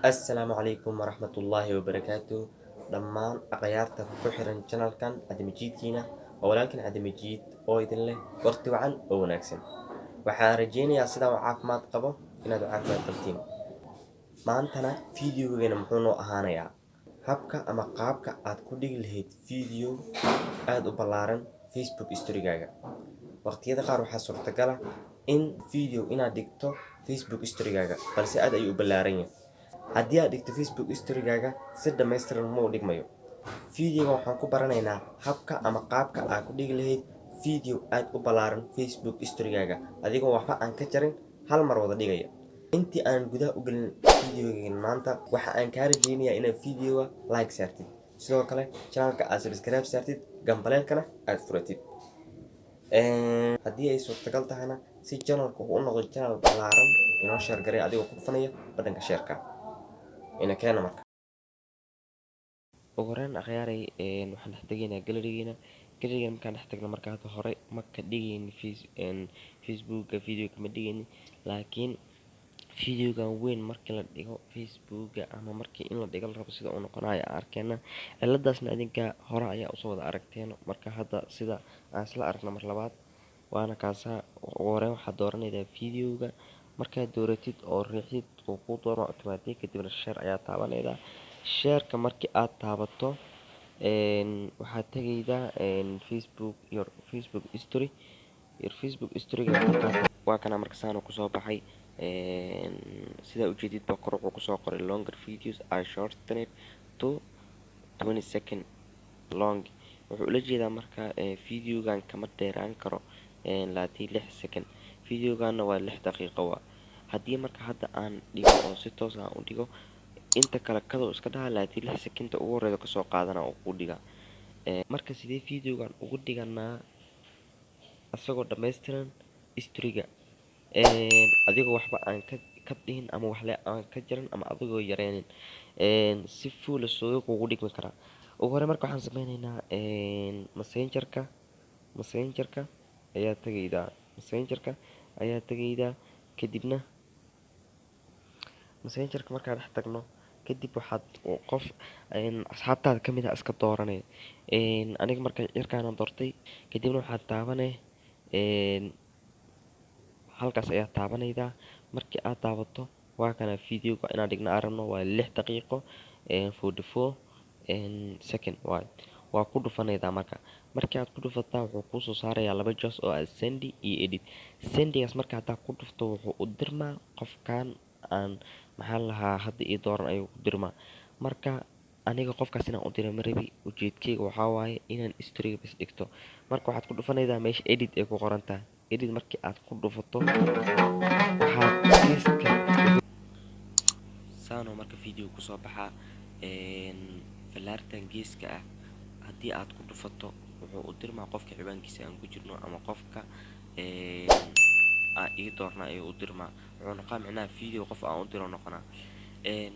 Assalaamu calaykum waraxmatullaahi wabarakaatu. Dhammaan akhyaarta ku xiran channelkan Cabdimajiidkiina, waa walaalkan Cabdimajiid oo idin leh waqti wacan oo wanaagsan. Waxaan rajeynayaa sidaan u caafimaad qabo inaad u caafimaad qabtiin. Maantana videogeena muxuu noo ahaanayaa? Habka ama qaabka aad ku dhigi lahayd video aada u ballaaran Facebook storygaaga. Waqtiyada qaar waxaa suurtagal ah in video inaad dhigto Facebook storygaaga, balse aad ayuu u ballaaran yahay. Haddii aad dhigto Facebook storygaaga, si dhammaystiran ma u dhigmayo. Videoga waxaan ku baranaynaa habka ama qaabka aad ku dhigi lahayd video aad u ballaaran Facebook storygaaga, adigoo waxba aan ka jarin, hal mar wada dhigaya. Intii aan gudaha u gelin videogan maanta, waxa aan kaa rajeynayaa inaad videoga like saartid, sidoo kale channelka aad subscribe saartid, gambaleelkana aad furatid haddii ay suurtagal tahayna, si channelka uu u noqdo channel ballaaran. Inoo share garay adigoo ku dhufanaya badhanka share-ka ina keena. Marka ugu horeyn, akhyaaray, waxaan dhex tegaynaa gallerygeena. Gallerygeena markaan dhex tagno, marka hadda hore ma ka dhigayni Facebooka video, kama dhigayni, laakiin videogan weyn markii la dhigo Facebooka ama markii in la dhigo la rabo, sida uu noqonayo aan arkeena. Ciladaasna idinka hore ayaa usoo wada aragteen. Marka hadda sida aan isla aragno mar labaad, waana kaasaa. Ugu horeyn waxaad dooranaydaa videoga. Markaad dooratid oo riixid, uu kuu doorma automatic. Kadibna share ayaa taabanaydaa. Shareka markii aad taabato, waxaad tegaydaa Facebook, your Facebook story. Your Facebook storyga waa kana. Marka saanu kusoo baxay, sidaa ujeedid ba, kor wuxuu kusoo qoray "Longer videos are shortened to 20 second long." Wuxuu ula jeedaa marka videogan kama dheeraan karo 26 second. Videoganna waa 6 daqiiqo. Waa haddii marka hadda aan dhigo oo si toos aan u dhigo, inta kale kadoo iska dhaha, laakiin 6 sekinta ugu horeyda kasoo qaadana oo kuu dhiga. Marka sidee videogan ugu dhiganaa isagoo dhammaystiran storyga, adigoo waxba aan ka dhihin ama waxle aan ka jarin ama adigoo yareynin, si fuula sooga kugu dhigmi karaa? Ugu hore marka waxaan sameyneynaa Messengerka. Messengerka ayaa tegaydaa, Messengerka ayaa tegaydaa. Kadibna Messengerka markaa dhex tagno kadib, waxaad qof asxaabtaada kamid ah iska dooranay. Aniga marka yarkaana doortay. Kadibna waxaad taabanay halkaas ayaa taabanaydaa. Markii aad taabato, waa kana videoga inaan dhigno aan rabno. Waa 6 daqiiqo 44 second waay. Waa ku dhufanaydaa. Marka markii aad ku dhufataa, wuxuu kuusoo saarayaa laba choice oo ah send iyo edit. Sendigaas marka haddaa ku dhufto, wuxuu u dirmaa qofkan aan, maxaa lahaa, hadda ii dooran ayuu ku dirmaa. Marka aniga qofkaas inaan u diro ma rabi. Ujeedkeyga waxaa waaye inaan storyga bas dhigto. Marka waxaad ku dhufanaydaa meesha edit ay ku qoran tahay. Edit markii aad ku dhufato, waxaad geeska saano. Marka video kusoo baxaa, falaartan geeska ah haddii aad ku dhufato, wuxuu u dirmaa qofka ciwaankiisa aan ku jirno ama qofka aan ii doorna ayuu u dirmaa. Wuxuu noqaa micnaha video qof aan u diro noqonaa.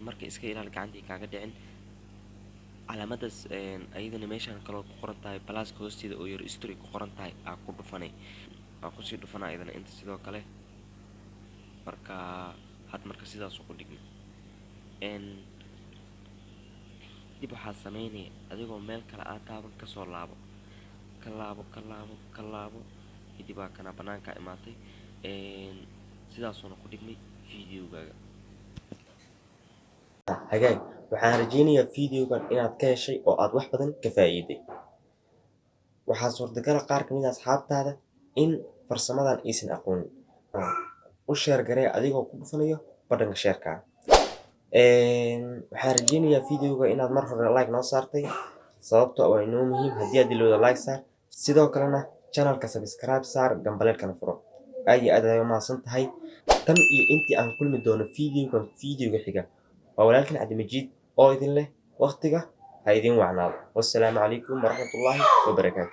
Marka iska ilaali gacantii kaaga dhicin calaamadaas. Ayadana meeshaan kaloo ku qoran tahay pluska hoosteeda oo yar story ku qoran tahay aa ku dhufanay, aa kusii dhufana ayadana inta sidoo kale. Marka had marka sidaas ku dhigmi. Dib waxaad sameynaya, adigoo meel kale aad taaban, kasoo laabo, ka laabo, ka laabo, ka laabo. Kadib waa kana, banaanka imaatay. Sidaasuuna ku dhigmay videogaaga. Hagaag, waxaan rajeynayaa videogan inaad ka heshay oo aad wax badan ka faa'iiday. Waxaa suurtagala qaar kamid ah asxaabtaada in farsamadan aysan aqoonin. U share garee adigoo ku dhufanayo badhanka share-ka. Waxaan rajeynayaa videoga inaad mar hore like noo saartay, sababtoo waa inoo muhiim. Haddii aad ilowda, like saar, sidoo kalena channelka subscribe saar, gambaleelkana furo. Aad iyo aad ayay umahadsan tahay. Tan iyo intii aan kulmi doono videogan videoga xiga, waa walaalkan Cabdimajiid oo idin leh waqtiga ha idin wacnaado. Wassalaamu calaykum waraxmatullaahi wabarakaatu.